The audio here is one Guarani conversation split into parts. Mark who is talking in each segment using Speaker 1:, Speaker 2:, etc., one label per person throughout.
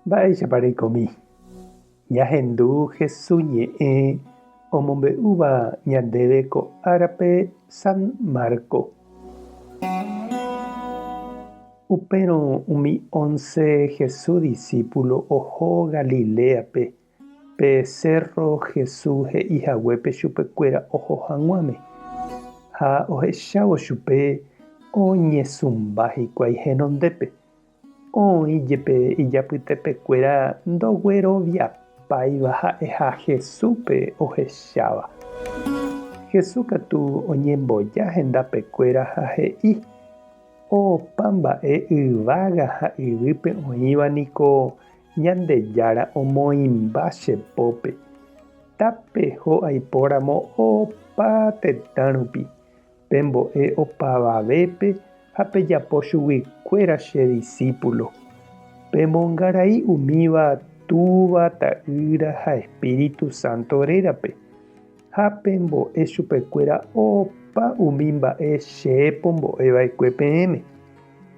Speaker 1: Mba'éichapa reikomi? Ñahendu Hesu ñe'ẽ omombe'úva ñandéve ko árape San Marco. Upérõ umi once Hesu disípulo oho Galiléape, pe sérro Hesu he'i haguépe chupekuéra oho hag̃uáme. Ha ohechávo chupe oñesũmba hikuái henondépe. Oĩ jepe ijapytepekuéra ndogueroviapáiva ha'eha Jesúspe ohecháva. Jesús katu oñemboja hendapekuéra ha he'i, Opa mba'e yvága ha yvýpe oĩva niko Ñandejára omoĩmba che pópe. Tapeho aipóramo opa tetã rupi. Pembo'e opavavépe ha pejapo chuguikuéra che disípulo. Pemongarai umíva Túva, Ta'ýra ha Espíritu Sánto rérape, ha pembo'e chupekuéra opa umi mba'e che pombo'e va'ekue peẽme.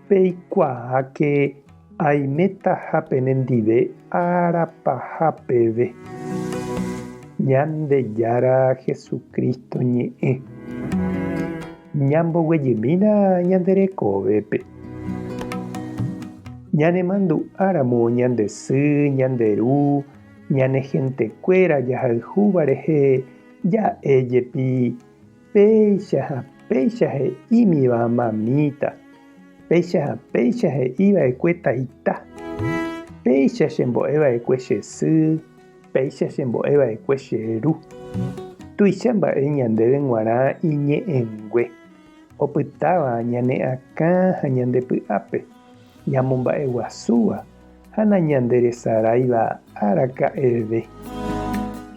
Speaker 1: Peikuaáke aimétaha penendive ára paha peve. Ñandejára Jesucristo ñe'ẽ. Ñamboguejymína ñande rekovépe. Ñanemandu'áramo ñande sy, ñande ru, ñane hentekuéra jahayhúva rehe ja'e jepi Péicha ha péicha he'ímiva mamíta, péicha ha péicha he'i va'ekue taita, péicha chembo'e va'ekue che sy, péicha chembo'e va'ekue che ru. Tuicha mba'e ñandéve g̃uarã iñe'ẽngue, opytáva ñane akã ha ñande py'ápe, ñamomba'eguasúva ha nañanderesaráiva araka'eve.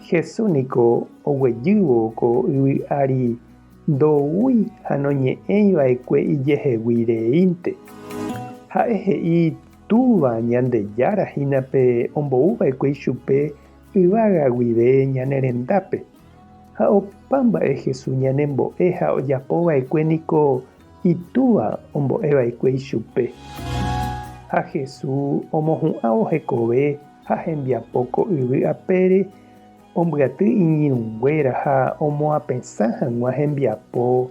Speaker 1: Jesús niko oguejývo ko yvy ári ndoúi ha noñe'ẽi va'ekue ijehegui reínte. Ha'e he'i Túva Ñandejára hína pe ombou va'ekue ichupe yvága guive ñane rendápe. Ha opa mba'e Jesús ñanembo'e ha ojapo va'ekue niko Itúva ombo'e va'ekue ichupe. Ha Jesús omohu'ãvo hekove ha hembiapo ko yvy apére, ombyaty iñirũnguéra ha omoapesã hag̃ua hembiapo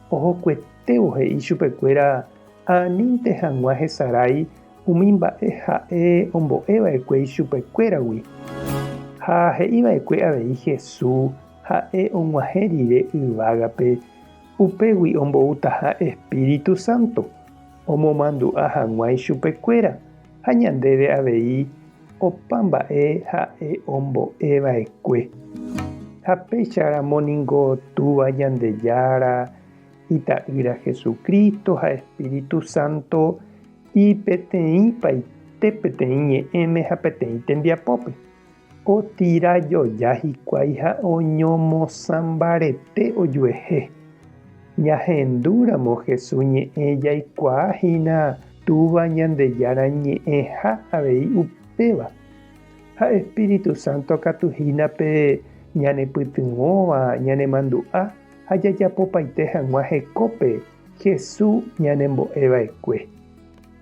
Speaker 1: ohokuetévo he'i chupekuéra anínte hag̃ua hesarái umi mba'e ha'e ombo'e va'ekue ichupekuéragui. Ha he'i va'ekue avei Jesús ha'e og̃uahẽ rire yvágape Upégui omboutaha Espíritu Santo, omomandu'a hag̃ua ichupekuéra ha ñandéve avei opa mba'e ha'e ombo'e va'ekue. Ha péicha ramo ningo Túva Ñandejára, Ita'ýra Jesucristo ha Espíritu Santo ipeteĩpaite peteĩ ñe'ẽme ha peteĩ tembiapópe. Otira joja hikuái ha oñomosã mbarete ojuehe. Ñahendúramo Jesús ñe'ẽ jaikuaa hína Túva Ñandejára ñe'ẽha avei upéva. Ha Espíritu Santo katu hína pe ñanepytyvõva ñanemandu'a ha jajapopaite hag̃ua hekópe Jesús ñanembo'e va'ekue.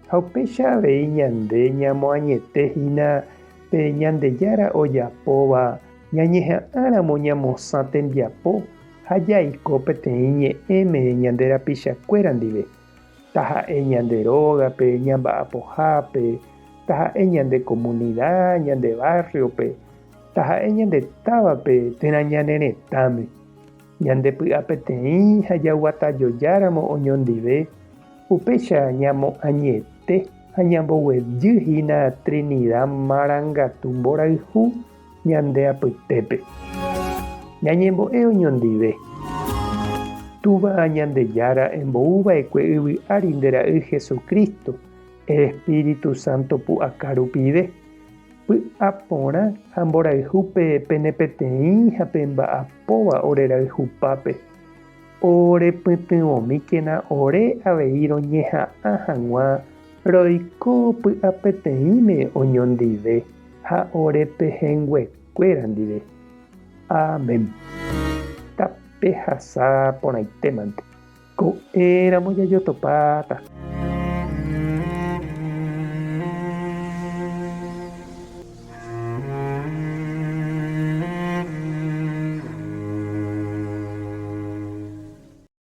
Speaker 1: Ha upéicha avei ñande ñamoañete hína Pe Ñandejára ojapóva ñañeha'ãramo ñamosã tembiapo ha jaiko peteĩ ñe'ẽme ñande rapichakuéra ndive, taha'e ñande rógape, ñamba'apohápe, taha'e ñande komunida, ñande bárriope, taha'e ñande távape térã ñane retãme. Ñande py'a peteĩ ha jaguatajojáramo oñondive, upéicha ñamoañete ha ñamboguejy hína Trinidad marangatu mborayhu ñande apytépe. Ñañembo'e oñondive. Túva Ñandejára embou va'ekue yvy ári nde Ra'y Jesucristo, Espíritu Santo pu'aka rupive. Py'a porã ha mborayhúpe pene peteĩ ha pemba'apóva ore rayhupápe. Orepytyvõmíkena ore avei roñeha'ã hag̃ua roiko py'apeteĩme oñondive ha ore pehẽnguekuéra ndive. Amén. Tapehasa porãitémante. Ko'ẽramo jajotopáta.